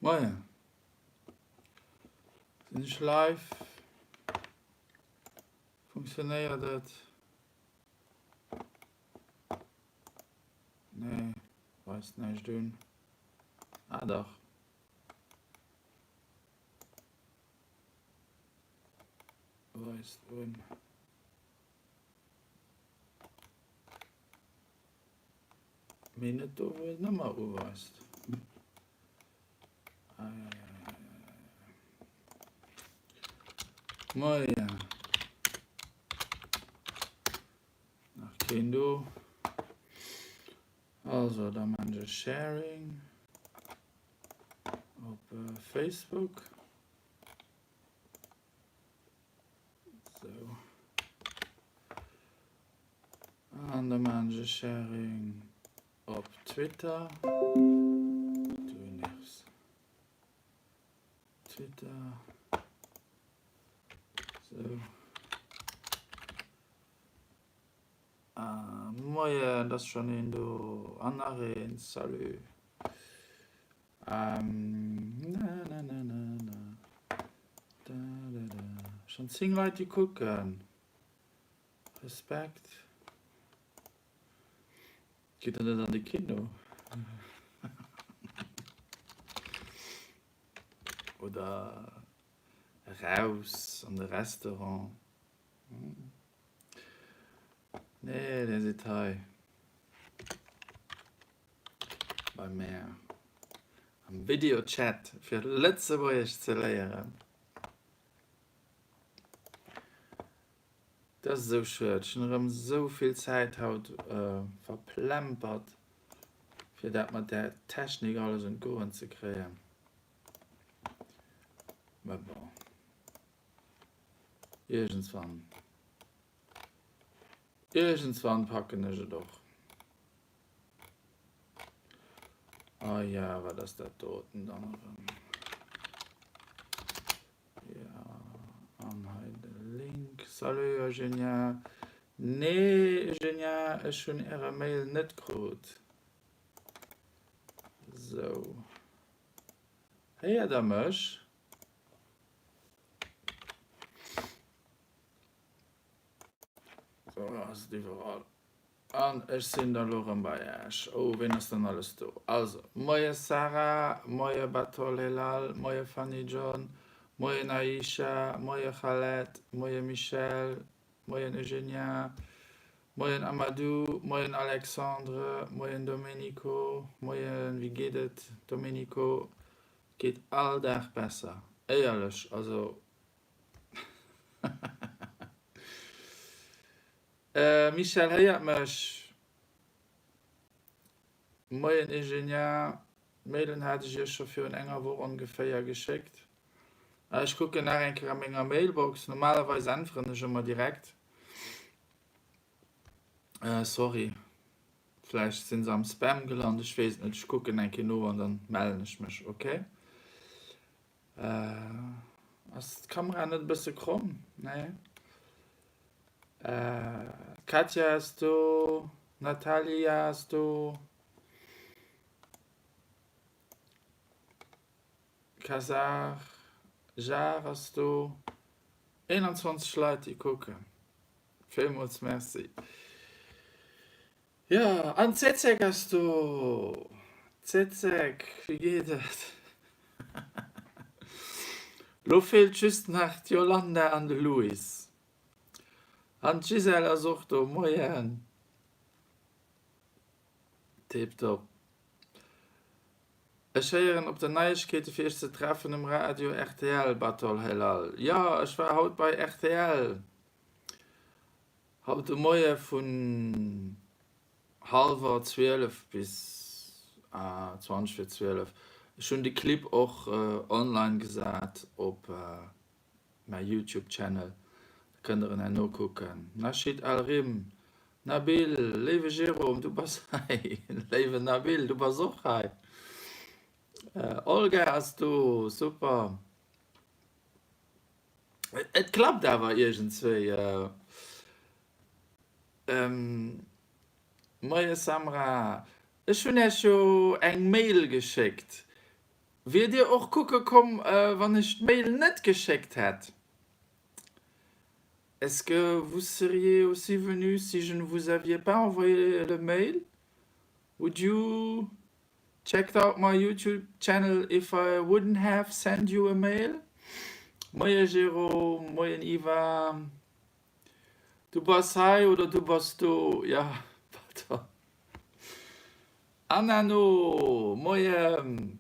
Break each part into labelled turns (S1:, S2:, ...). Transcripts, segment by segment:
S1: Moien. Sinn ech live? Funktionéiert et? Nee, weist näischt un. Ah dach. Weist un. Mee net do wou et d'Nummer uweist. Moien. Nach keen do. Also da man ech Sharing op äh, Facebook. Sou. An da maachen ech e Sharing op Twitter. Du nervs. Twitter. Sou. Ah, moien, et ass schonn een do. An nach een. Salut. Schon 10 Leit déi kucken. Respekt. Gitt der net an de Kino? Oder eraus an de Restaurant? Nee, dir sidd hei. Bei mär am Videochat fir Lëtzebuergesch ze léieren. Dat ass esou schued, ech hunn erëm esou vill Zäit haut verplempert fir dat mat där Technik alles un d'Goen ze kréien. Mä bon, iergendswann, iergendswann packen ech et och. Ah ja, wat ass dat doten dann erëm? Ja, an hei de Link. Salut Eugenia. Nee Eugenia, ech hunn äre Mail net krut. Sou. Héiert der mech? Sou, ass et iwwerall. An ech sinn da lo rëm bei Äech. Oh, ween ass dann alles do? Also, Moie Sarah, Moie Batol Helal, Moie Fanny John, Moien Aisha, Moie Khaled, Moie Michèle, Moien Eugenia, Moien Amadou, Moien Alexandre, Moien Domenico, Moien, wéi geet et Domenico? Et geet all Dag besser, éierlech, also. Michèle, héiert mech? Moien Eugenia, d'Mailen hat ech iech scho virun enger Woch ongeféier geschéckt. Ech kucken nach eng Kéier a menger Mailbox, normalerweis äntweren ech ëmmer direkt. Sorry, vläicht sinn se am Spam gelant, ech weess et net. Ech kucken eng Kéier no an dann mellen ech mech, ok? Ass d'Kamera net e bësse kromm? Nee. D'Katja ass do, d'Natalia ass do. D'Kazar Jar ass do. 21 Leit déi kucken. Villmools Merci. Jo, an d'Cecek ass do! Cecek, wéi geet et? Lo feelt just nach d'Yolanda an de Louis. An d'Gisèle ass och do, moien! Tiptop. Ech héieren op der Neiegkeete fir iech ze treffen um Radio rtl, Batol Helal. Jo, ech war haut bei rtl. Haut de Moie vun hallwer 12 bis 20 vir 12. Ech hunn de Clip och online gesat op mäi Youtube Channel, da kënnt der en hei nokucken. Nashid Al Rim, Nabil, léiwe Jérôme, du bass hei, léiwen Nabil, du bass och hei, Olga ass do, super. Et klappt awer iergendswéi. Moie Samra, ech hunn Iech jo eng Mail geschéckt. Wier dir och kucke komm, wann ech d'Mail net geschéckt hätt? Est-ce que vous seriez aussi venu si je ne vous aviez pas envoyé le mail? Would you checked out my YouTube channel if I wouldn't have sent you a mail? Moie Gero, moien Iva. Du bass hei oder du bass do? Jo, pardon. Anano, moien.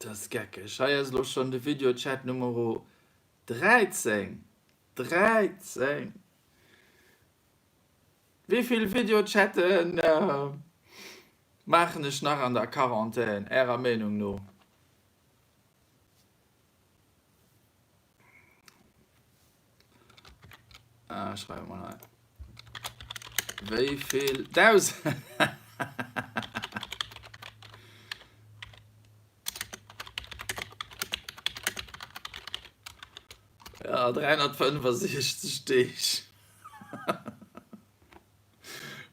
S1: Dat ass geckeg. Hei ass elo schonn de Videochat Numero 13. 13! Wéi vill Videochatten maachen ech nach an der Quarantän, Ärer Meenung no? Ah, schreiwe mol hei. Wéi vill Dausend. Ja, 365 Deeg.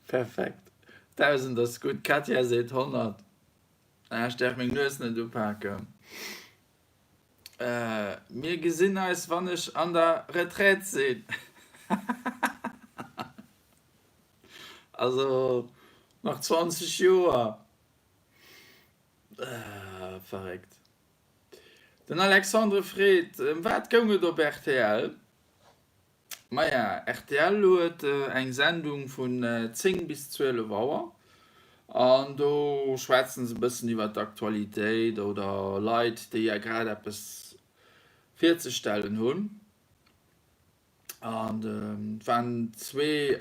S1: Perfekt. 1000 ass gutt. D'Katja seet 100. Ah, ech däerf meng Nues net upaken. Mir gesinn eis wann ech an der Retraite sinn. Also nach 20 Joer. Verréckt. Den Alexandre freet, Ëm wat goung et op rtl? Maja, rtl huet eng Sendung vun 10 bis 12 Auer an do schwätzen se e bëssen iwwer d'Aktualitéit oder Leit, déi ja grad eppes virzestellen hunn. An et waren zwee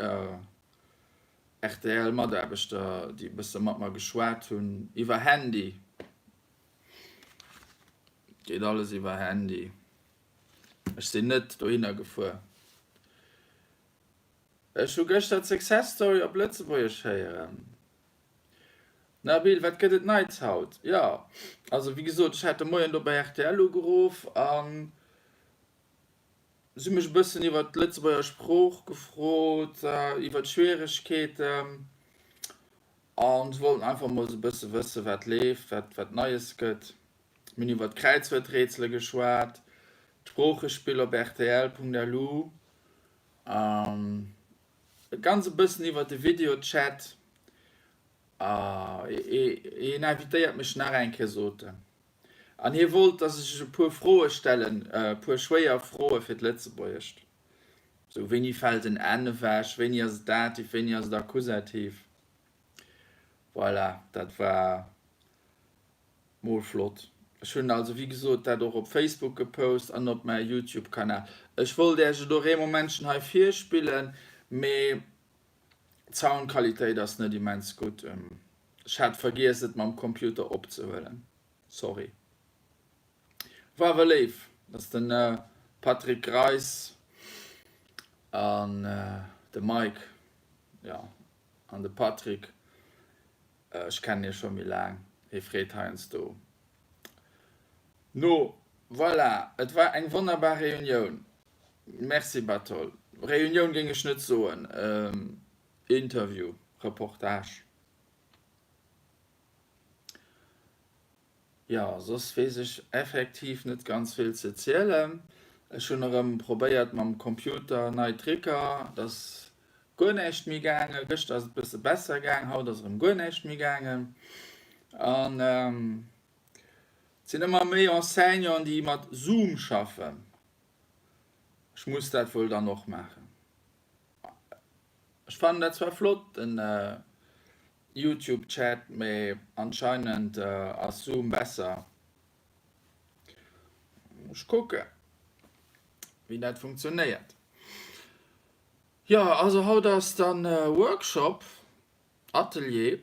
S1: RTL-Mataarbechter, déi e bësse mat mer geschwat hunn iwwer Handy. Geet alles iwwer Handy. Ech sinn net dohinner gefuer. Ech hu gëschter d'Success Story op Lëtzebuergesch héieren. Nabil, wat gëtt et Neits haut? Jo, also wéi gesot, ech hat de Moien do bei rtl ugeruff a si hu mech e bëssen iwwer d'Lëtzebuerger Sprooch gefrot, iwwer d'Schwieregkeeten a se wollten einfach mol esou e bësse wëssen, wat leeft, wat wat Neies gëtt. Mir hunn iwwer d'Kräizwuerträtsele geschwat, d'Sproochespill op rtl.lu, e ganz e bëssen iwwer de Videochat. Hien invitéiert mech nach eng Kéier, sot en. An hie wollt, datt ech e puer Froe stellen, e puer schwéier Froe fir d'Lëtzebuergescht. Sou, wéini fält en N ewech, wéini ass et Dativ, wéini ass et Akkusativ? Voilà, dat war Mol flott. Ech hunn also wéi gesot dat och op Facebook gepost an op mäi Youtube Kanal. Ech wollt Äech et och ee Momentchen hei virspillen, mee d'Soundqualitéit ass net immens gutt. Ech hat vergiess et mam Computer opzehuelen. Sorry. War awer léif, dass den Patrick Greis an de Mike, jo an de Patrick, Ech kennen hie scho méi laang, hie freet heiansdo no. Voilà, et war eng wonnerbar Reunioun. Merci Batol. Reunioun géing ech net soen, Interview, Reportage. Jo, soss weess ech effektiv net ganz vill ze zielen. Ech hunn erëm probéiert mam Computer nei Tricker, et ass guer näischt méi gaangen. Gëschter ass et bësse besser gaang, haut ass erëm guer näischt méi gaangen. An et sinn ëmmer méi Enseignanten, déi mat Zoom schaffen. Ech muss dat wuel dann och maachen. Ech fannen dat zwar flott den Youtube Chat, mee anscheinend ass Zoom besser. Ech kucken wéi dat funktionéiert. Jo also haut ass dann Workshop, Atelier.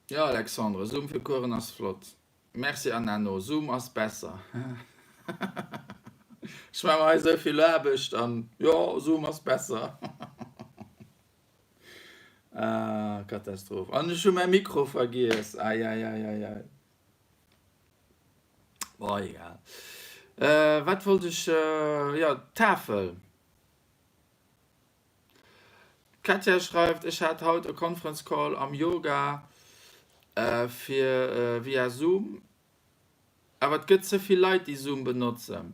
S1: Jo Alexandre, Zoom fir Coursen ass flott. Merci Anano, Zoom ass besser. Ech man mer hei sou vill Aarbecht an jo Zoom ass besser. Ah, Katastroph. An ech hu mäi Mikro vergiess. Eieieiei. Bon, egal. Äh, wat wollt ech? Äh, jo, d'Tafel. D'Katja schreift, Ech hat haut e Conference Call am Yoga. Fir via Zoom. Awer et gëtt ze vill Leit, déi Zoom benotzen.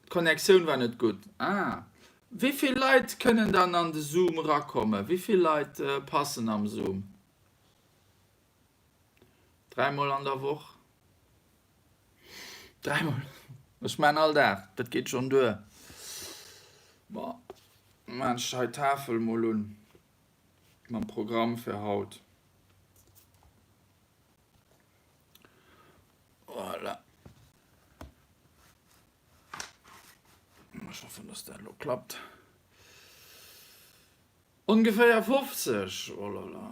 S1: D'Connectioun war net gutt. Ah. Wéi vill Leit kënnen dann an de Zoom erakommen? Wéi vill Leit passen am Zoom? Dräimol an der Woch? Dräimol? Ech maan all Dag, dat geet schonn duer. Bon, maan ech hei d'Tafel mol un mam Programm fir haut. Voilà. Ech hoffen, dass dat elo klappt. Ongeféier 50, oh la la.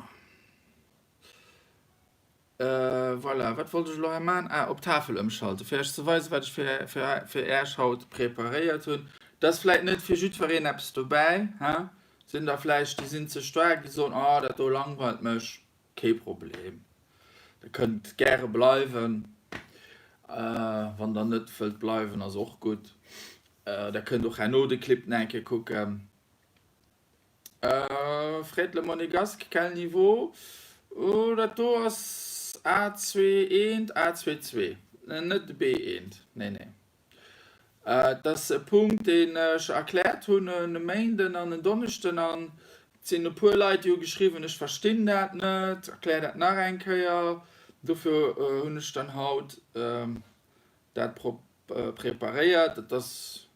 S1: Voilà, wat wollt ech elo hei maachen? Ah, op d'Tafel ëmschalten, fir Iech ze weisen, wat ech fir, fir, fir Iech haut preparéiert hunn. Et ass vläicht net fir jiddwereen eppes dobäi, hein? Sinn der vläicht, déi sinn ze staark, déi soen, Oh, dat do langweilt mech. Kee Problem, Der kënnt gäre bleiwen. Wann Der net wëllt bleiwen, ass och gutt. Der kënnt och herno de Clip nach eng Kéier kucken. Fred Le Monégasque, quel niveau? Oh, dat do ass A2 eent, A2 zwee, net B eent, nee, nee. Et ass e Punkt, deen ech erkläert hunn e Méinden an en Donneschden an et sinn e puer Leit, déi hu geschriwwen, ech verstinn dat net, erklär dat nach eng Kéier. Dofir hunn ech dann haut dat preparéiert. Et ass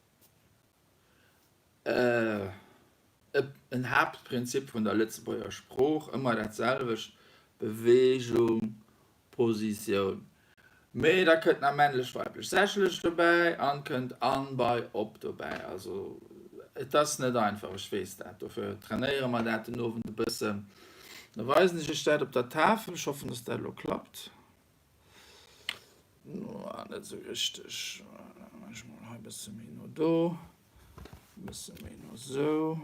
S1: En Haaptprinzip vun der Lëtzebuerger Sprooch, ëmmer dat selwecht, Beweegung, Positioun. Mee da kënnt nach männlech, weiblech, sächlech dobäi an kënnt an, bei, op dobäi. Also et ass net einfach, ech weess dat. Dofir trainéiere mer dat den Owend e bëssen. Da weisen ech iech dat op der Tafel. Ech hoffen, dass dat elo klappt. Net esou richteg. Ech mol hei bësse méi no do. Bësse méi no sou.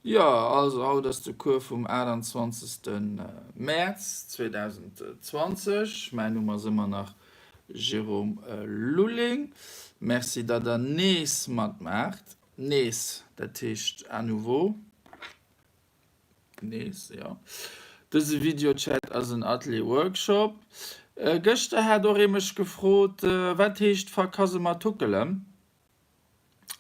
S1: Jo, also haut ass de Cours vum 28. Mäerz 2020. Mäin Numm ass ëmmer nach Jérôme Lulling. Merci, datt der nees matmaacht. Nees, dat heescht à nouveau. Nees, jo. Dëse Videochat ass en Atelier Workshop. Gëschter hat och ee mech gefrot, wat heescht verkasematuckelen?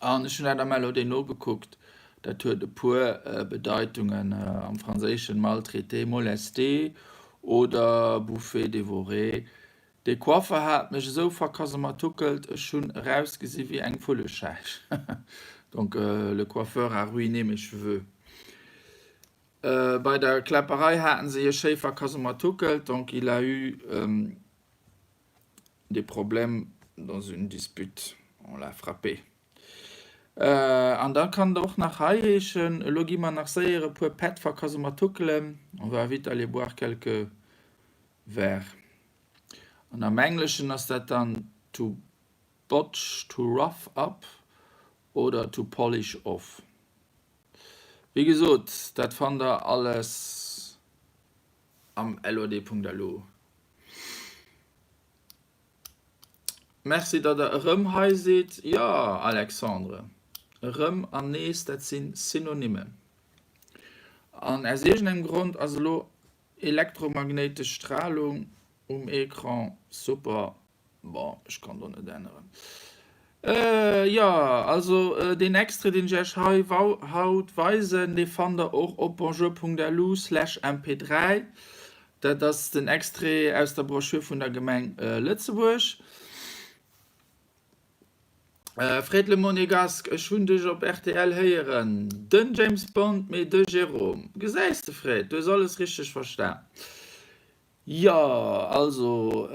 S1: An ech hunn dat am LOD nogekuckt. Dat huet e puer Bedeitungen, am Franséischen maltraiter, molester oder bouffer, dévorer. De Coiffer hat mech esou verkasematuckelt, ech hunn erausgesi wéi eng Vulleschäich. Donc le coiffeur a ruiné mes cheveux. Bei der Kläpperei haten se hie schéi verkasematuckelt, donc il a eu des problèmes dans une dispute, on l'a frappé. An da kann et och nach hei heeschen, elo gi mer nach séier e puer Pätt verkasematuckelen, on va vite aller boire quelques Verre. An am Engleschen ass dat dann to botch, to rough up oder to polish off. Wéi gesot, dat fannt der alles am lod.lu. Merci, datt der erëm hei sidd. Jo, Alexandre, erëm an nees, dat si Synonymen. An aus iergendengem Grond ass elo Elektromagnéitesch Stralung um Ecran, super, bon ech kann do net änneren. Jo, also deen Extrait deen ech iech hei haut weisen, dee fannt der och op bonjour.lu slash mp3. Dat ass den Extrait aus der Broschür vun der Gemeng Lëtzebuerg. Fred Le Monégasque, ech hunn dech op rtl héieren. Den James Bond, mee de Jérôme. Gesäis de Fred, du hues alles richteg verstan. Jo, also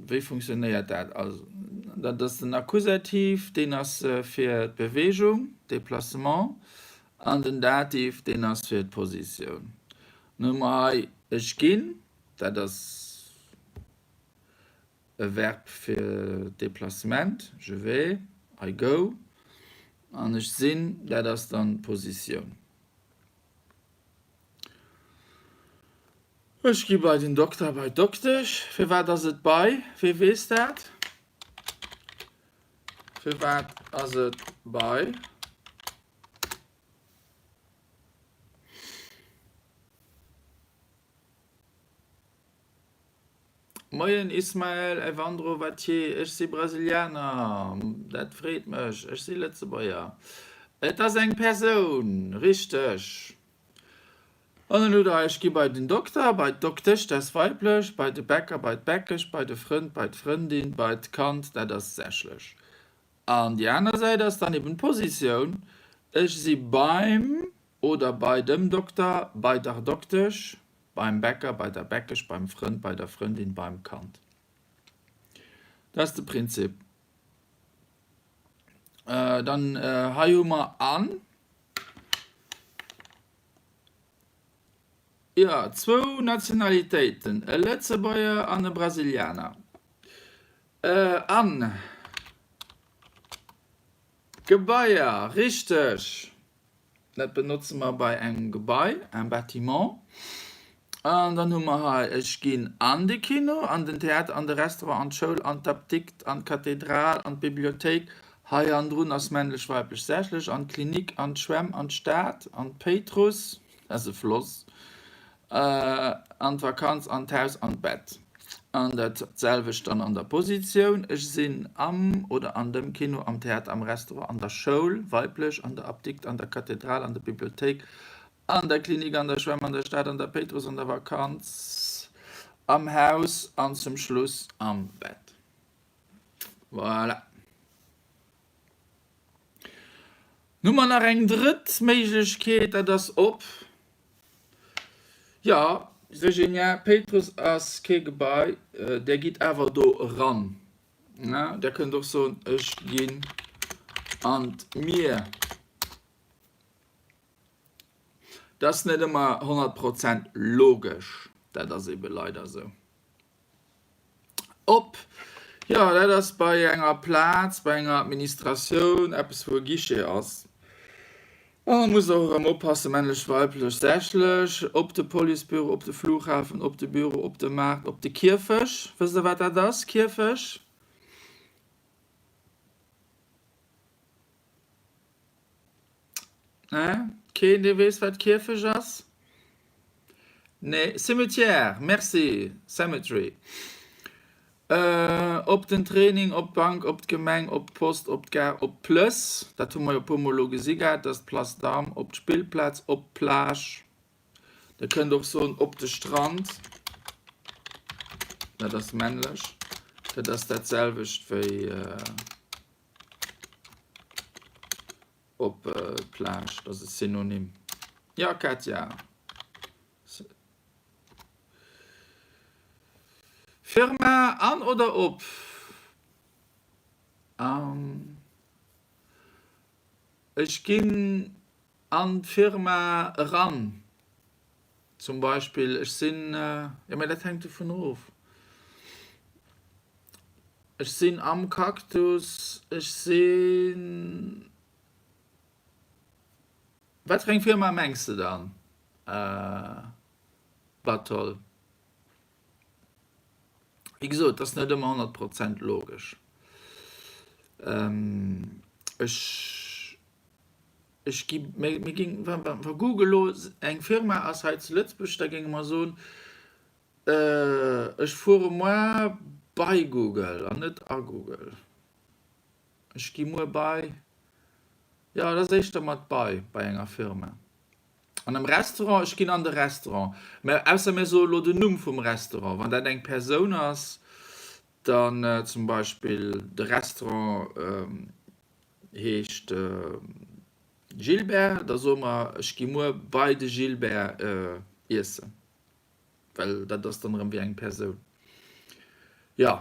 S1: wéi funktionéiert dat? Also dat ass den Akkusativ, deen ass fir d'Beweegung, Déplacement, an den Dativ, deen ass fir d'Positioun. Dann hu mer hei ech ginn, dat ass e Verb fir Déplacement, je vais, I go, an ech sinn, dat ass dann d'Positioun. Ech gi bei den Dokter, bei d'Doktesch. Firwat ass et bei? Wie weess dat? Firwat ass et bei? Moien Ismael, Evandro Wattier, ech si Brasilianer, dat freet mech, ech si Lëtzebuerger. Et ass eng Persoun, richteg. An dann hutt der ech gi bei den Dokter, bei d'Doktesch, dat ass weiblech, bei de Bäcker, bei d'Bäckesch, bei de Frënd, bei d'Frëndin, bei d'Kand, dat ass sächlech. An déi aner Säit ass dann eben d'Positioun, ech si beim oder bei dem Dokter, bei der Doktesch, beim Bäcker, bei der Bäckesch, beim Frënd, bei der Frëndin, beim Kand. Dat ass de Prinzip. Dann hei hu mer an. Jo, zwou Nationalitéiten, e Lëtzebuerger an e Brasilianer. An Gebaier, richteg! Dat benotze mer bei engem Gebai, un bâtiment. An dann hu mer hei, ech ginn an de Kino, an den Theater, an de Restaurant, an d'Schoul, an d'Apdikt, an d'Kathedral, an d'Bibliothéik, hei hannendrun ass männlech, weiblech, sächlech, an d'Klinik, an d'Schwämm, an d'Stad, an d'Péitruss, dat ass e Floss, an d'Vakanz, an d'Haus, an d'Bett. An dat selwecht dann an der Positioun, ech sinn am oder an dem Kino, am Theater, am Restaurant, an der Schoul, weiblech, an der Apdikt, an der Kathedral, an der Bibliothéik, An der Klinik, an der Schwämm, an der Stad, an der Péitruss, an der Vakanz, am Haus an zum Schluss am Bett. Voilà. Nun hu mer nach eng drëtt Méiglechkeet, dat ass op, jo, Virginia, Péitruss ass kee Gebai, där gitt awer do eran. Där kënnt och soen, ech ginn an d'Mier. Dat ass net ëmmer 100 Prozent logesch, dat ass ebe leider esou. Op, jo, dat ass bei enger Plaz, bei enger Administratioun, eppes wou e Guichet ass. An da muss och erëm oppassen, männlech, weiblech, sächlech, op de Policebüro, op de Flughafen, op de Büro, op de Maart, op de Kierfech. Wësst Der wat dat ass, Kierfech? Keen dee weess wat Kierfech ass? Nee, Cimetière, merci, Cemetery. Op den Training, op d'Bank, op d'Gemeng, op d'Post, op d'Gare, op d'Plëss, dat hu mer jo e puer mol elo gesi gehat, dat ass d'Place d'Armes, op d'Spillplaz, op d'Plage, Der kënnt och soen op de Strand, dat ass männlech, dat ass dat selwecht wéi. Op d'Plage, dat ass e Synonym. Jo, Katja. Firma an oder op? An. Ech ginn an d'Firma eran. Zum Beispill, ech sinn, jo mä dat hänkt dovun of, ech sinn am Cactus, ech sinn, wat fir eng Firma mengs de dann, Batol? Wéi gesot, et ass net ëmmer 100 Prozent logesch. Ech. Ech gi, mir géing, wa Google elo eng Firma ass hei zu Lëtzebuerg, da géinge mer soen, ech fuere moar bei Google an net a Google. Ech gi muer bei, jo, dat ass éischter mat bei, bei enger Firma. An am Restaurant, ech ginn an de Restaurant, mä ausser mir soe elo den Numm vum Restaurant, wann dat eng Persoun ass, dann zum Beispill de Restaurant, Heescht Gilbert, da soe mer, ech gi muer bei de Gilbert iessen, well dat ass dann erëm wéi eng Persoun. Jo,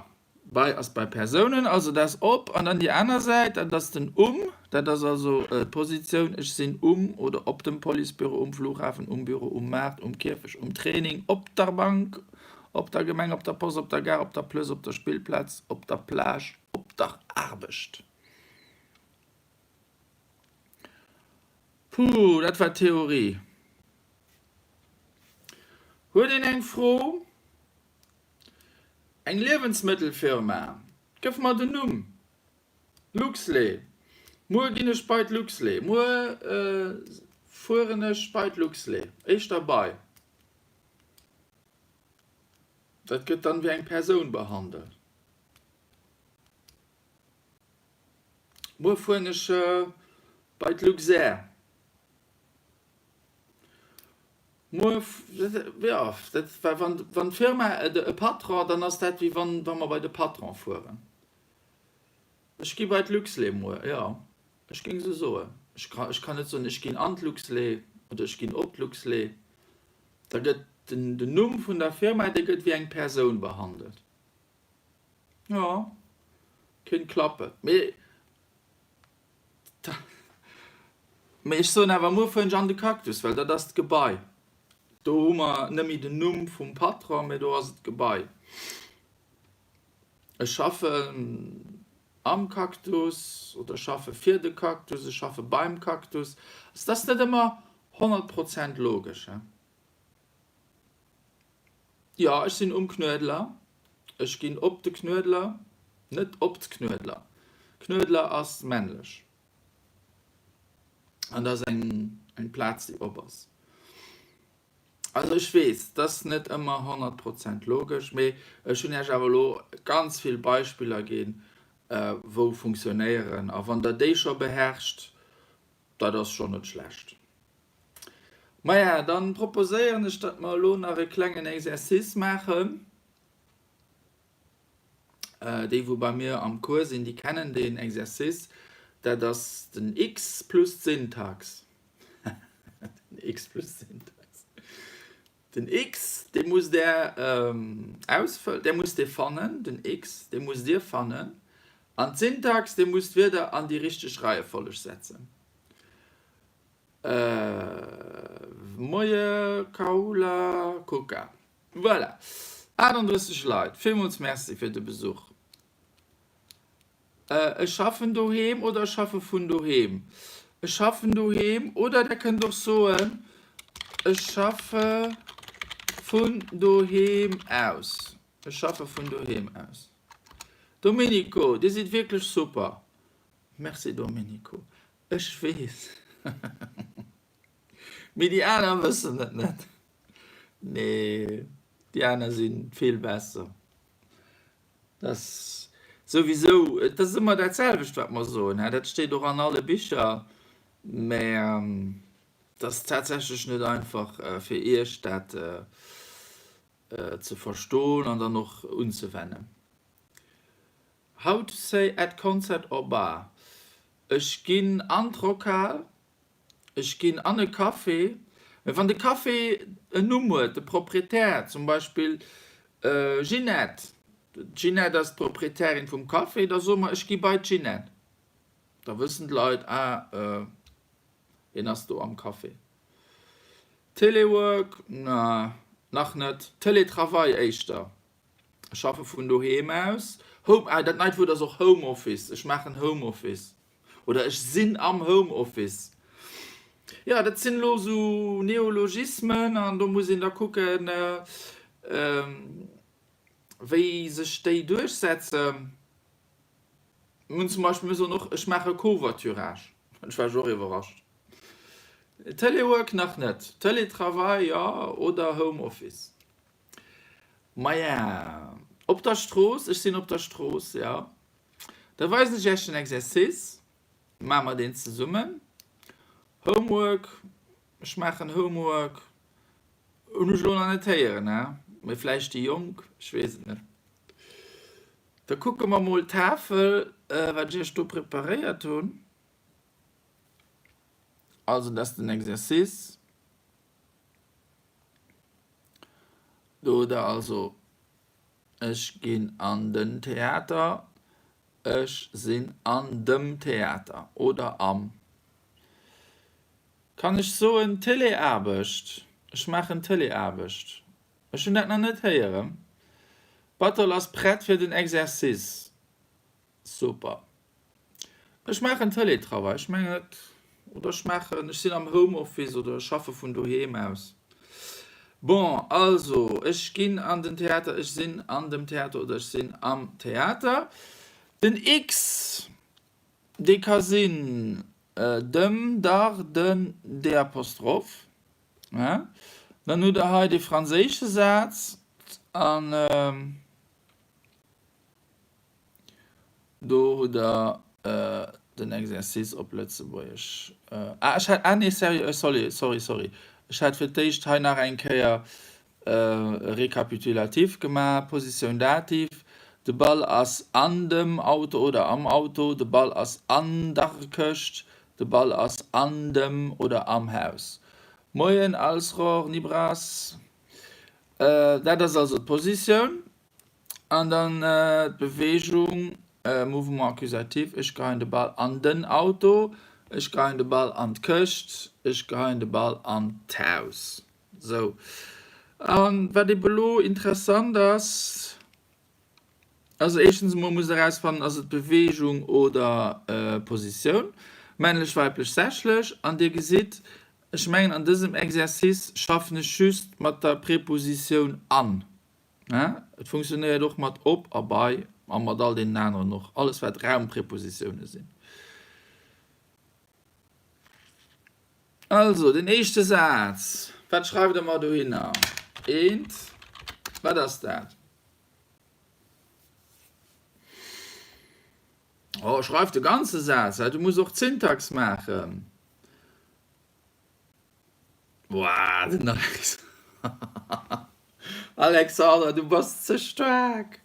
S1: bei ass bei Persounen, also dat ass op. An dann déi aner Säit, dat ass den um, dat ass also d'Positioun, ech sinn um oder op dem Policebüro, um Flughafen, um Büro, um Maart, um Kierfecht, um Training, op der Bank, op der Gemeng, op der Post, op der Gare, op der Plëss, op der Spillplaz, op der Plage, op der Aarbecht. Puh, dat war Theorie. Huet een eng Fro? Eng Liewensmëttelfirma, gëff mer den Numm. Luxlait. Muer ginn ech bei d'Luxlait. Muer fueren ech bei d'Luxlait. Éischter bei. Dat gëtt dann wéi eng Persoun behandelt. Muer fueren ech bei d'Luxair. Muer, jo, dat war, wann, wann d'Firma e Patron, dann ass dat wéi wann, wa mer bei de Patron fueren. Ech gi bei d'Luxlait muer, jo, ech géing esou soen. Ech ka, ech kann net soen, ech ginn an d'Luxlait oder ech ginn op d'Luxlait. Da gëtt den, den Numm vun der Firma, dee gëtt wéi eng Persoun behandelt. Jo, kéint klappen. Mee, mee ech soen awer, muer fueren ech an de Cactus, well dat ass d'Gebai. Do hu mer net méi den Numm vum Patron, mee do ass et d'Gebai. Ech schaffen am Cactus oder ech schaffe fir de Cactus, ech schaffe beim Cactus. Also, dat ass net ëmmer 100 Prozent logesch, he. Jo, ech sinn um Knuedler. Ech ginn op de Knuedler, net op d'Knuedler. Knuedler ass männlech. An dat ass eng, eng Plaz, déi op ass. Also ech weess, dat ass net ëmmer 100 Prozent logesch, mee ech hunn Iech awer elo ganz vill Beispiller ginn, wou funktionéieren. A wann Der déi scho beherrscht, dat ass schonn net schlecht. Maja, dann proposéieren ech, datt mer elo nach e klengen Exercice maachen. Déi, wou bei mir am Cours sinn, déi kennen deen Exercice. Dat ass den X plus d'Syntax. Den X plus d'Syntax. Den X, dee musst Der ausfëllen, dee musst Dir fannen, den X, dee musst Dir fannen. An d'Syntax, Dir musst d'Wierder an déi richteg Reiefolleg setzen. Moie Kaula Kuka. Voilà, 38 Leit, villmools Merci fir de Besuch. Ech schaffen doheem oder ech schaffe vun doheem. Ech schaffen doheem oder der kënnt och soen, ech schaffe vun doheem aus. Ech schaffe vun doheem aus. Domenico, Dir sidd wierklech super. Merci Domenico. Ech weess. Mee déi aner wëssen et net. Nee, déi aner si vill besser. Dat ass souwisou, et ass ëmmer dat selwecht, wat mer soen, hä? Dat steet och an alle Bicher. Mä et ass tatsächlech net einfach fir Iech dat ze verstoen an dann och unzewennen. How to say at concert or bar, Ech ginn an d'Rockhal, ech ginn an e Café. Mä wann de Café en Numm huet, de Proprietär, zum Beispill Ginette, d'Ginette ass d'Proprietärin vum Café, da soe mer, ech gi bei d'Ginette. Da wëssen d'Leit, ah, hien ass do am Café. Telework, na, nach net. Teletravail éischter. Ech schaffe vun doheem aus. Home, ah, dat neit Wuert ass och Homeoffice. Ech maachen Homeoffice. Oder ech sinn am Homeoffice. Jo, dat sinn elo esou Neologismen an do muss een da kucken, wéi sech déi duerchsetzen. Mir hunn zum Beispill, mir soen och, ech maache Covoiturage. Ech war ech och iwwerrascht. Telework nach net. Teletravail, jo, oder Homeoffice. Maja, op der Strooss, ech sinn op der Strooss, jo. Da weisen ech Iech den Exercice, maache mer deen zesummen. Homework, ech maachen Homework, hunn ech elo nach net héieren, he, mee vläicht déi Jonk, ech weess et net. Da kucke mer mol d'Tafel, wat ech Iech do preparéiert hunn. Also, dat ass den Exercice. Do hutt der also, Ech ginn an den Theater, ech sinn an dem Theater oder am. Kann ech soen Teleaarbecht, ech maachen Teleaarbecht. Ech hunn dat nach net héieren. Battle ass prett fir den Exercice. Super. Ech maachen Teletravail, ech mengen et, oder ech maachen, ech sinn am Homeoffice oder ech schaffe vun doheem aus. Bon, also, ech ginn an den Theater, ech sinn an dem Theater oder ech sinn am Theater. Den X, dee ka sinn dem, dar, den, d Apostroph. Dann hutt Der hei dee franséische Saz. An do hutt der den Exercice op Lëtzebuergesch. Ah, ech hat, ah nee, sérieux, sorry, sorry, sorry. Ech hat fir d'éischt hei nach eng Kéier e Récapitulatif gemaach, Positioun Dativ, de Ball ass an dem Auto oder am Auto, de Ball ass an der Këscht, de Ball ass an dem oder am Haus. Moien Alsror, Nibras. Dat ass also d'Positioun. An dann d'Beweegung, Mouvement accusatif, ech geheien de Ball an den Auto, ech geheien de Ball an d'Këscht, ech geheien de Ball an d'Haus. Sou. A wat ebe lo interessant ass, also éischtens emol musst Der erausfannen, ass et Beweegung oder Positioun, männlech, weiblech, sächlech. An Dir gesitt, ech mengen an dësem Exercice schaffen ech just mat der Prepositioun an. Et funktionéiert och mat op a bei a mat all deenen aneren och, alles wat Raumprepositioune sinn. Also, den éischte Saz, wat schreift Der mer dohinner? Eent, wat ass dat? Oh, schreif de ganze Saz, du muss och d'Syntax maachen. Woah, den Alex. Alexander, du bass ze staark!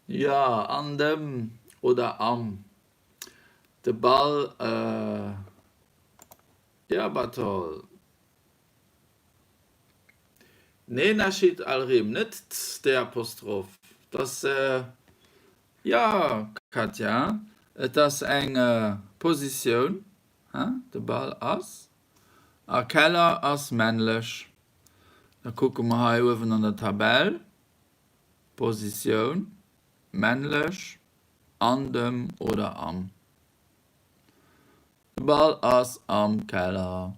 S1: Jo, an dem oder am. De Ball, jo, Bartol. Nee, Nashid Alrim, net d'-Apostroph. 't ass, jo, Katja, et ass eng Positioun. De Ball ass a Keller ass männlech. Da kucke mer hei uewen an der Tabell, Positioun, männlech, an dem oder am. De Ball ass am Keller.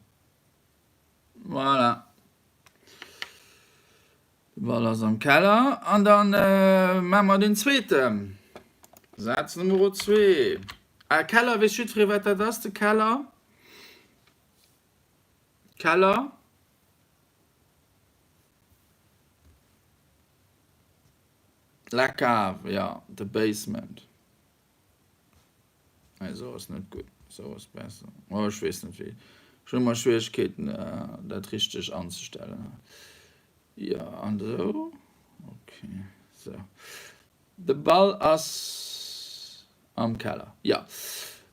S1: Voilà. De Ball ass am Keller. An dann maache mer den zweeten Saz, Numero zwee. Ah, Keller, weess jiddweree wat dat ass, de Keller? Keller? La cave, ja, the basement. Nee, esou ass net gutt. Esou ass besser. Oh, ech weess net wéi. Ech hunn ëmmer Schwieregkeeten, dat richteg anzestellen. Jo, an esou. Okay, sou. De Ball ass am Keller. Jo.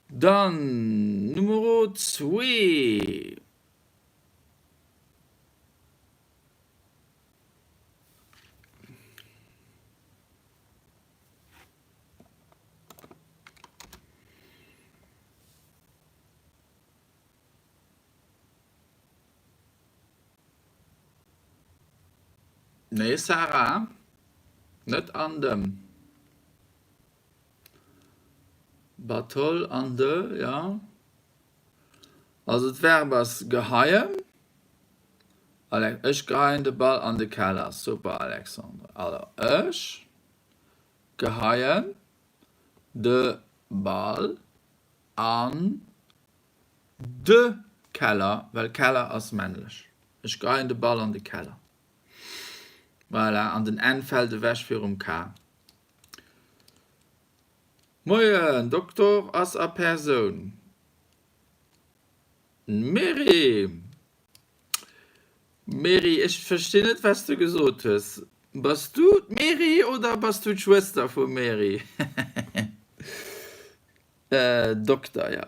S1: Dann Numero zwee. Nee Sarah, net an dem Batol an de, jo. Also d'Verb ass geheien. Ech geheien de Ball an de Keller. Super Alexandre. Also ech geheien de Ball an de Keller, well Keller ass männlech. Ech geheien de Ball an de Keller. Voilà, an den N fält ewech virum K. Moien, Doktor ass a Persoun. Mary! Mary, ech verstinn net wat s du gesot hues. Bass du d'Mary oder bass du d'Schwëster vum Mary? Dokter, jo.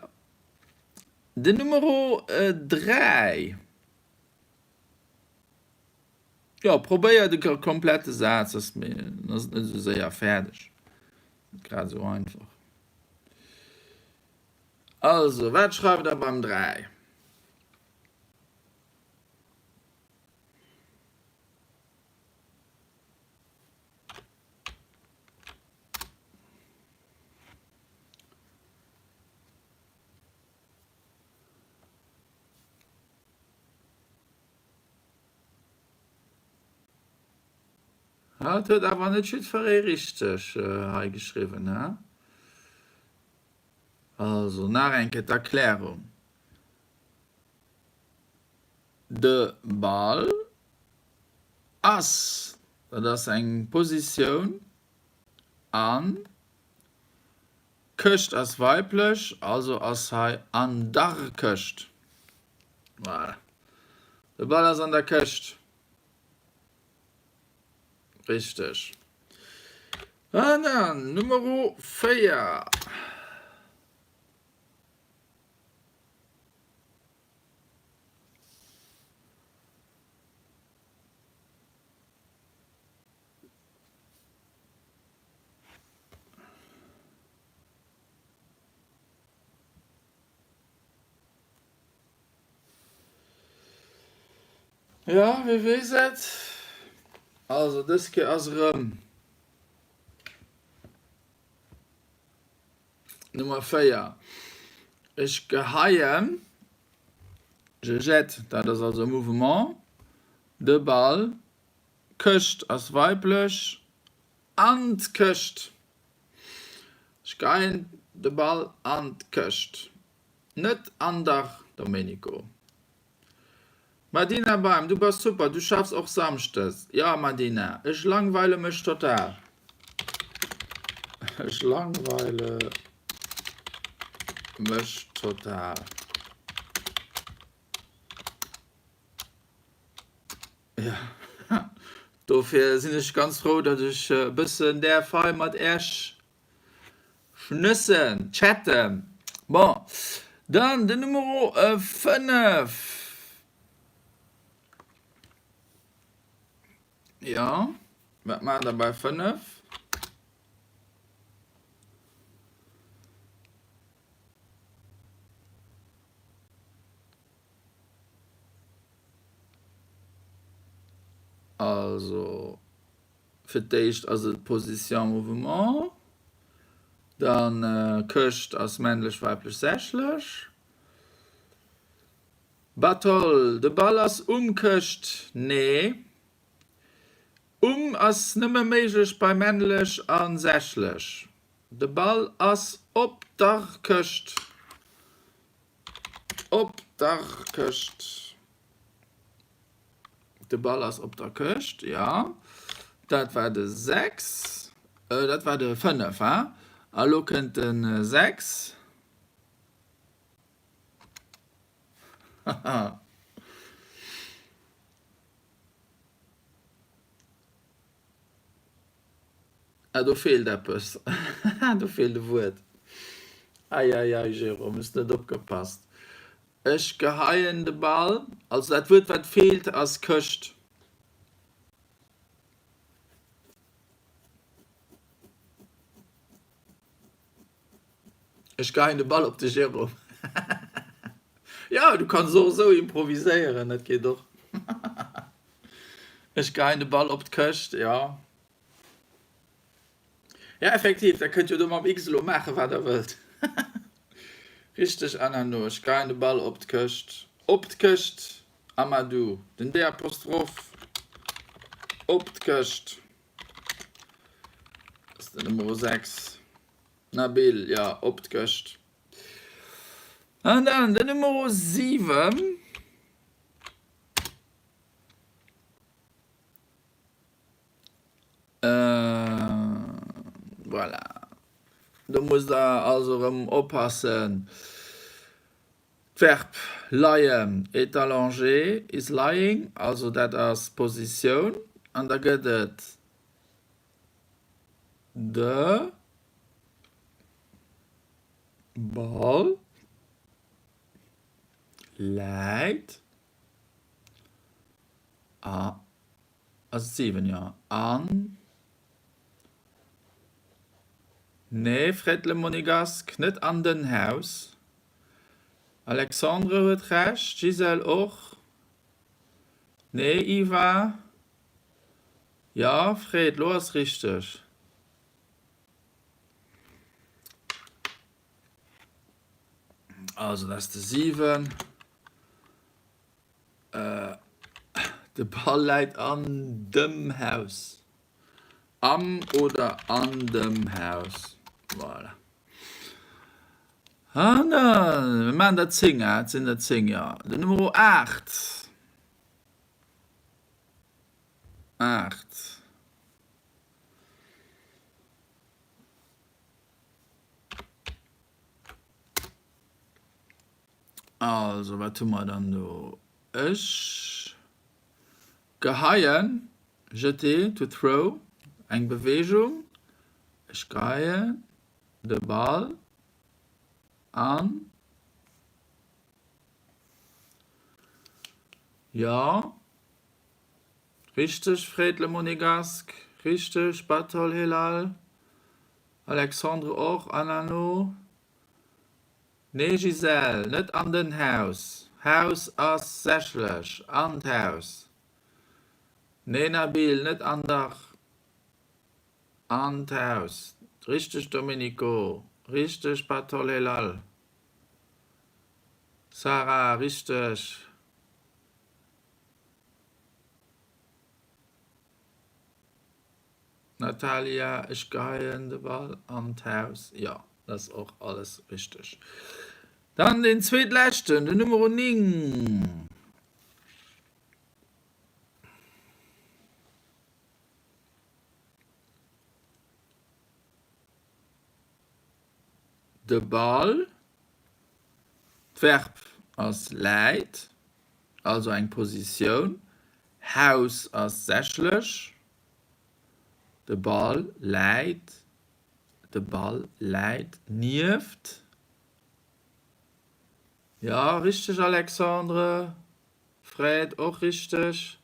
S1: Den Numero 3. Jo, probéier de komplette Saz, ass et net esou séier fäerdeg. Net grad esou einfach. Also, wat schreift der beim 3? Et huet awer net jiddferee richteg hei geschriwwen, he? Also, nach eng Kéier d'Erklärung. De Ball ass. Dat ass eng Positioun an Këscht ass weiblech, also ass hei an der Këscht. Voilà. De Ball ass an der Këscht. Richteg. An dann Numero 4. Jo, wie weess et? Also dës Kéier ass erëm Nummer 4. Ech geheien, je jette, dat ass also e Mouvement, de Ball, Këscht ass weiblech, an d'Këscht. Ech geheien de Ball an d'Këscht. Net an der, Domenico. Madina Beim, du bass super, du schaffs och Samschdes. Jo Madina, ech langweile mech total. Ech langweile mech total. Ja, dofir sinn ech ganz frou, datt ech e bëssen däerf hei mat Äech schnëssen, chatten. Bon, dann den Numero 5. Jo, wat maacht der bei 5? Also fir d'éischt ass et Position Mouvement, dann Këscht ass männlech, weiblech, sächlech. Batol, de Ball ass um Këscht, nee, um ass nëmme méiglech bei männlech a sächlech. De Ball ass op der Këscht. Op der Këscht. De Ball ass op der Këscht, jo. Dat war de 6. Dat war de 5, ha? A lo kënnt de 6. Haha. Ah, do feelt eppes. Do feelt e Wuert. Eieiei, Jérôme, hues net opgepasst. Ech geheien de Ball. Also dat Wuert, wat feelt, ass Këscht. Ech geheien de Ball op de Jérôme. Jo, du kanns och esou improviséieren, dat geet och. Ech geheien de Ball op d'Këscht, jo. Ja, effektiv, der kënnt jo do mam X elo maachen, wat der wëllt. Richteg, Anano, ech geheien de Ball op d'Këscht. Op d'Këscht, Amadou, den D Apostroph op d'Këscht. Ass den Numero 6. Nabil, jo, op d'Këscht. An dann den Numero 7. Voilà. Do musst der also erëm oppassen. D'Verb leien, est allongé, is lying, also dat ass d'Positioun. An da gëtt et de Ball läit a Ass et 7, jo. An, nee, freet le Monegask, net an den Haus. Alexandre huet Recht, Gisèle och. Nee, Iva, jo, Fred, lo ass richteg. Also, dat ass de 7. De Ball läit an dem Haus. Am oder an dem Haus. Voilà. An dann, mir maachen der 10, et sinn der 10, jo. Den Numero 8. 8. Also, wat hu mer dann do? Ech geheien, jeter, to throw, eng Beweegung. Ech geheien de Ball an. Jo, richteg, Fred Le Monégasque, richteg, Batol Helal, Alexandre och, Anano. Nee Gisèle, net an den Haus. Haus ass sächlech, an d'Haus. Nee Nabil, net an der, an d'Haus. Richteg Domenico, richteg Batolhelal. Sarah, richteg. Natalia, Ech geheien de Ball an d'Haus. Jo, dat ass och alles richteg. Dann deen zweetleschten, den Numero 9. De Ball, d'Verb ass läit, also eng Positioun, Haus ass sächlech, De Ball läit De Ball läit nieft Jo, richteg Alexandre. Fred, och richteg.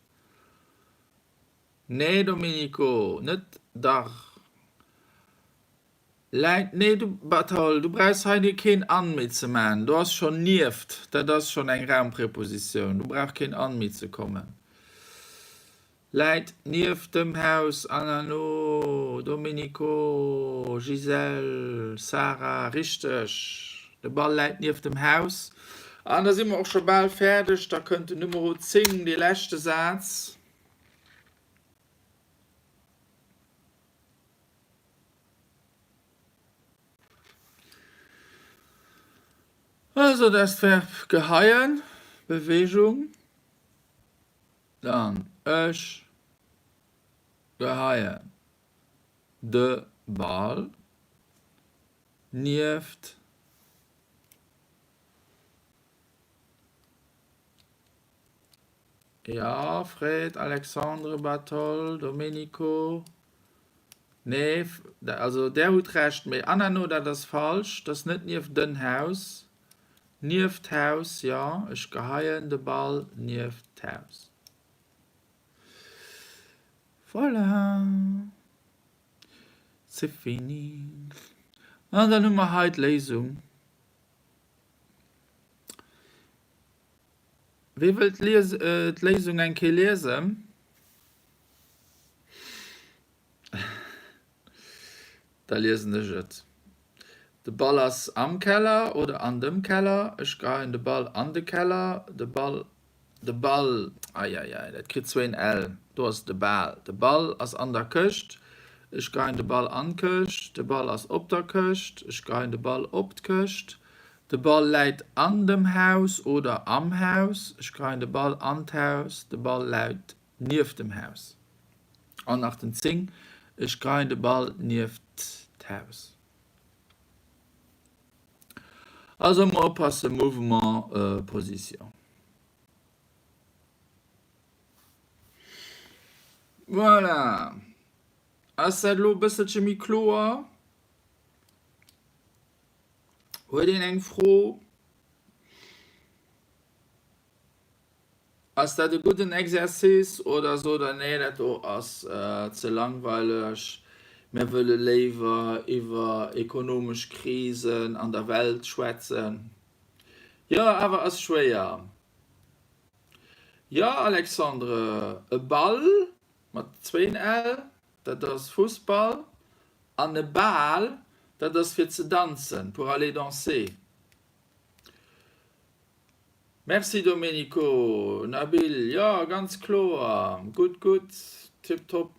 S1: Nee Domenico, net dach. Läit, nee du Bartol, du brauchs hei dir keen an méi ze man, do ass schon nieft, dat ass schon eng Raumprepositioun, do brauch keen an méi ze kommen. Läit nieft dem Haus, Anano, Domenico, Gisèle, Sarah, richteg, de Ball läit nieft dem Haus. An da si mer och scho bal fäerdeg, da kënnt den Numero 10, dee leschte Saz. Also dat ass d'Verb geheien, Bewegung, dann ech geheien de Ball nieft. Jo, Fred, Alexandre, Bartol, Domenico, Nee, also där hutt Recht, mee Anano, dat ass falsch, dat ass net nieft den Haus, nieft d'Haus, jo, ech geheien de Ball nieft d'Haus. Voilà, c'est fini. An dann hu mer hei d'Léisung. Wee wëllt d'Léisung eng Kéier liesen? Da liesen ech et. De Ball ass am Keller oder an dem Keller. Ech geheien de Ball an de Keller. De Ball, de Ball, eieiei, dat kritt zwéin L, do ass et e Bal. De Ball ass an der Këscht. Ech geheien de Ball an d'Këscht. De Ball ass op der Këscht. Ech geheien de Ball op d'Këscht. De Ball läit an dem Haus oder am Haus. Ech geheien de Ball an d'Haus. De Ball läit nieft dem Haus. An nach den 10, Ech geheien de Ball nieft d'Haus. Also emmer oppassen, Mouvement, Position. Voilà. Ass dat elo e bësselche méi kloer? Huet een eng Fro? Ass dat e gudden Exercice oder sot der, nee dat do ass ze langweileg, mir wëlle léiwer iwwer ekonomesch Krisen an der Welt schwätzen? Jo, awer ass schwéier. Jo Alexandre, e Ball mat zwéin L, dat ass Fussball, an e Bal, dat ass fir ze danzen, pour aller danser. Merci Domenico, Nabil, jo ganz kloer, gutt gutt, tiptop.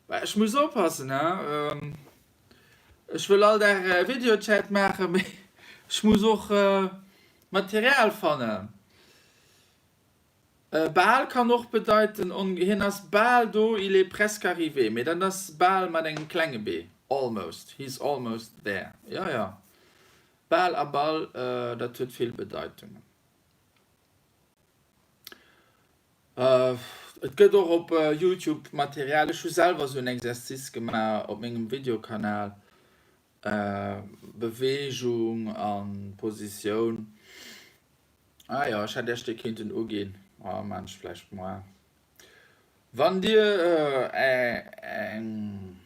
S1: Bah ech muss oppassen he, ech wëll all Dag Videochat maachen, mee ech muss och Material fannen. Bal kann och bedeiten, hien ass bal do, il est presque arrivé, mee dat ass bal mat engem klenge b, almost, he's almost there, jo jo. Bal a ball, dat huet vill Bedeitungen. Et gëtt och op Youtube Material, ech hu selwer esou en Exercice gemaach op mengem Videokanal, Beweegung a Positioun. Ah jo, ech hätt iech dee kéinten uginn, ah maan ech vläicht moar. Wann dir eng,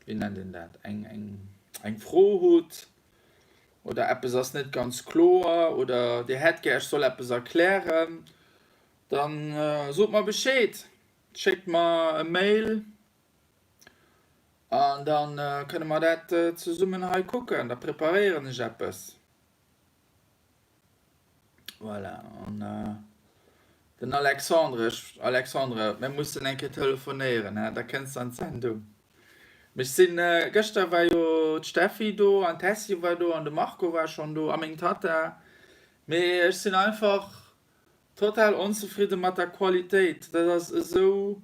S1: wéi nennt een dat, eng, eng, eng Fro hutt oder eppes ass net ganz kloer oder dir hätt gär ech soll eppes erklären, dann sot mer Bescheed, schéckt mer e Mail an dann kënne mer dat zesummen hei kucken, da preparéieren ech eppes. Voilà, an den Alexandre, ech, Alexandre, mir mussen eng Kéier telefonéieren, he, da kënns de an d'Sendung. Mee ech sinn, gëschter war jo d'Steffi do an d'Tessy war do an de Marco war schonn do a meng Tatta, mee ech sinn einfach Total onzefridde mat der Qualitéit, dat ass esou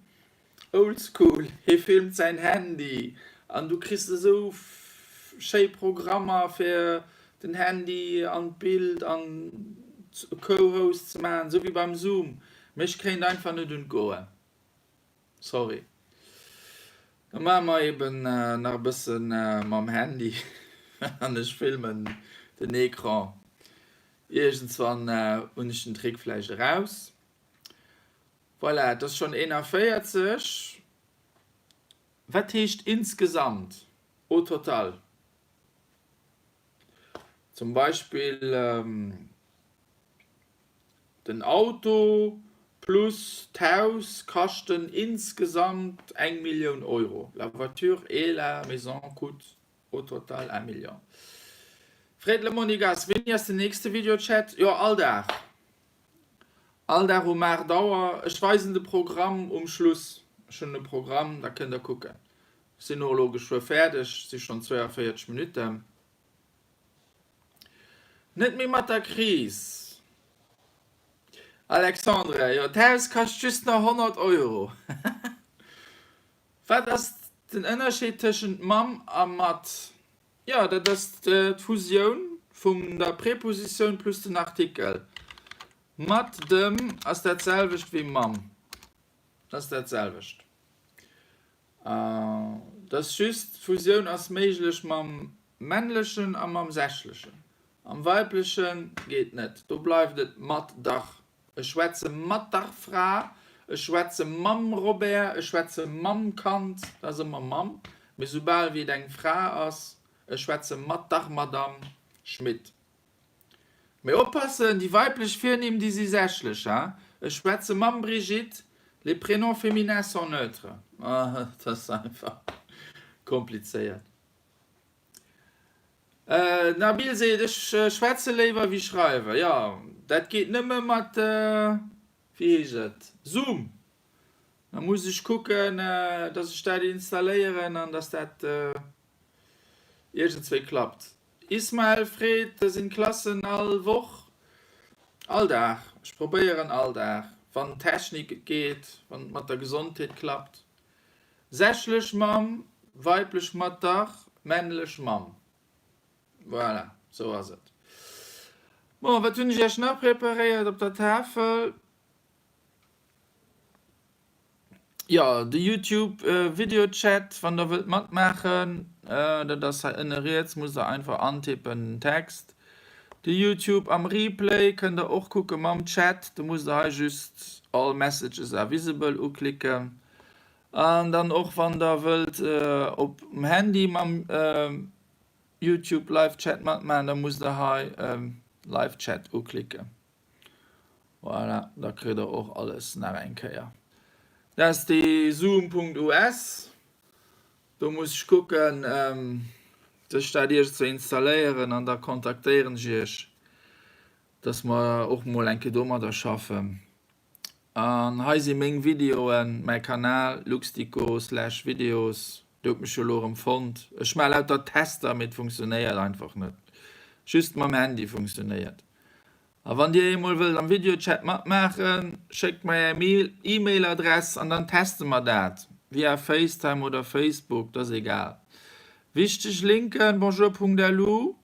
S1: oldschool, hie filmt säin Handy an du kriss esou schéi Programmer fir den Handy an d'Bild an Co-Host ze maachen, esou wéi beim Zoom, mee ech kréien et einfach net un d'Goen. Sorry. Da maache mer eben nach e bësse mam Handy an ech filmen den Ecran. Iergendswann hunn ech den Trick vläicht eraus. Voilà, et ass schonn 41. Wat heescht insgesamt, au total? Zum Beispill den Auto plus d'Haus kaschten insgesamt eng Millioun Euro, la voiture et la maison coûtent au total un million. Freet Le Monegass, Wéini ass den nächste Videochat? Jo, all Dag. All Dag um 8 Auer. Ech weisen de Programm um Schluss. Ech hunn e Programm, da kënnt der kucken. Ech sinn och elo geschwë fäerdeg, si schonn 42 Minutten. Net méi mat der Kris. Alexandre, Jo, d'Haus kascht just nach 100 Euro. Wat ass den Ënnerscheed tëschent mam a mat? Jo, dat ass d'Fusioun vum der Prepositioun plus den Artikel. Mat dem ass dat selwecht wéi mam. Dat ass dat selwecht. Et ass just, d'Fusioun ass méiglech mam männlechen a mam sächlechen. Am weibleche geet net, do bleift et mat dach. Ech schwätze mat der Fra, ech schwätze mam Robert, ech schwätze mam Kand, dat ass ëmmer mam, mee soubal wéi et eng Fra ass, ech schwätze mat der Madamm Schmit. Mee oppassen, déi weiblech Virnimm, déi si sächlech, ha? Ech schwätze mam Brigitte, les prénoms féminins sont neutres. Ah, dat ass einfach komplizéiert. Nabil seet, ech schwätze léiwer wéi schreiwen. Jo, dat geet nëmme mat, wéi heescht et, Zoom. Da muss ech kucken, dass ech dat installéieren an dass dat iergendswéi klappt. Ismael freet, Sinn d'Klassen all Woch? All Dag. Ech probéieren all Dag, wann d'Technik et geet, wann et mat der Gesondheet klappt. Sächlech mam, weiblech mat dach, männlech mam. Voilà, sou ass et. Bon, wat hunn ech iech nach preparéiert op der Tafel? Jo, de Youtube Video Chat, wann der wëllt matmaachen, dat ass hei ënne riets, musst der einfach antippen den Text. De Youtube am Replay kënnt der och kucke mam Chat, do musst der hei just All messages are visible uklicken. An dann och wann der wëllt op dem Handy mam Youtube Live Chat matmaachen, da musst der hei Live Chat uklicken. Voilà, da kritt der och alles nach eng Kéier. Dat ass déi Zoom.us. Do muss ech kucken, dass ech dat iergends wou installéieren an da kontaktéieren ech iech, dass mer och mol eng Kéier domadder schaffen. An hei si meng Videoen, mäi Kanal luxdico slash videos. Dir hutt mech jo elo erëm fonnt. Ech maache lauter Tester, mee et funktionéiert einfach net. Just mam Handy funktionéiert. A wann dir eemol wëllt am Videochat matmaachen, schéckt mer är E-Mail-Adress an dann teste mer dat via Facetime oder Facebook, dat ass egal. Wichteg Linken, bonjour.lu.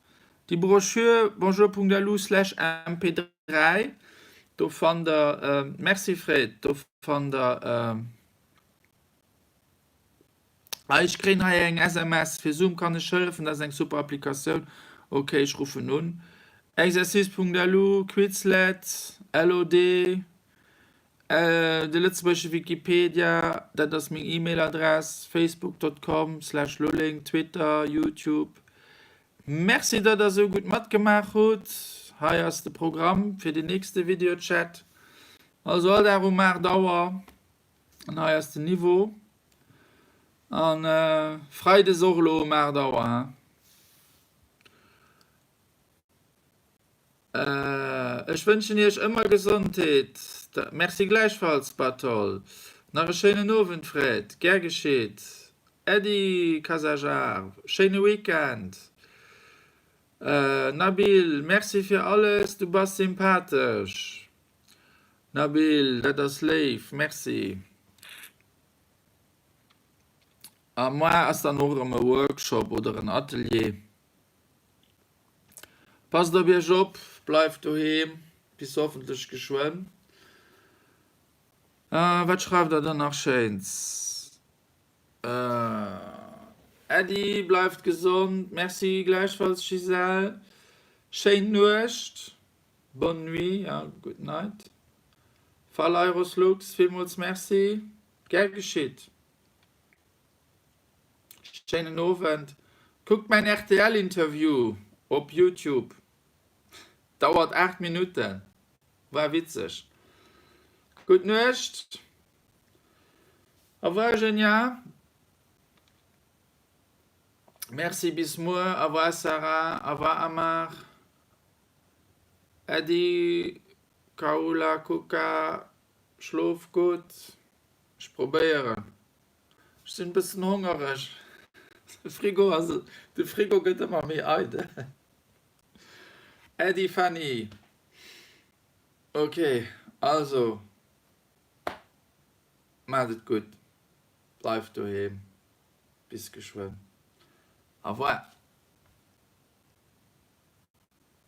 S1: Déi Broschür, bonjour.lu slash mp3, do fannt der, Merci Fred, do fannt der, Ah, ech kréien hei eng SMS, fir Zoom kann ech hëllefen, dat ass eng super Applikatioun. Ok, ech ruffen un. Exercice.lu, Quizlet, LOD, de lëtzebuergesche Wikipedia, dat ass meng E-Mail-Adress, facebook.com slash lulling, Twitter, YouTube. Merci, datt der esou gutt matgemaach hutt. Hei ass de Programm fir den nächste Videochat. Also all Dag um 8 Auer. An hei ass den Niveau. An Freides och elo um 8 Auer, he? Ech wënschen iech ëmmer Gesondheet. Merci gläichfalls Batol. Nach e schéinen Owend Fred. Gär geschitt Äddi Casajar. Schéine Weekend Nabil. Merci fir alles, du bass sympathesch. Nabil, dat ass léif, merci. A moar ass dann och erëm e Workshop oder en Atelier. Passt op iech op, bleift doheem, bis hoffentlech geschwënn. Wat schreift der dann nach Schéins? Äddi, bleift gesond. Merci gläichfalls Gisèle. Schéin Nuecht. Bonne nuit a good night. Faleiros Lux, villmools Merci. Gär geschitt. Schéinen Owend. Kuckt mäin rtl Interview op Youtube. Dauert 8 Minutten. War witzeg. Gutt Nuecht. Au revoir Eugenia. Merci bis muer. Au revoir Sarah. Au revoir Amar. Äddi Kaula Kuka, schlof gutt. Ech probéieren. Ech sinn e bëssen hongereg. De Frigo ass, de Frigo gëtt ëmmer méi eidel. Äddi Fanny. Ok, also maacht et gutt, bleift doheem. Bis geschwënn. Au revoir.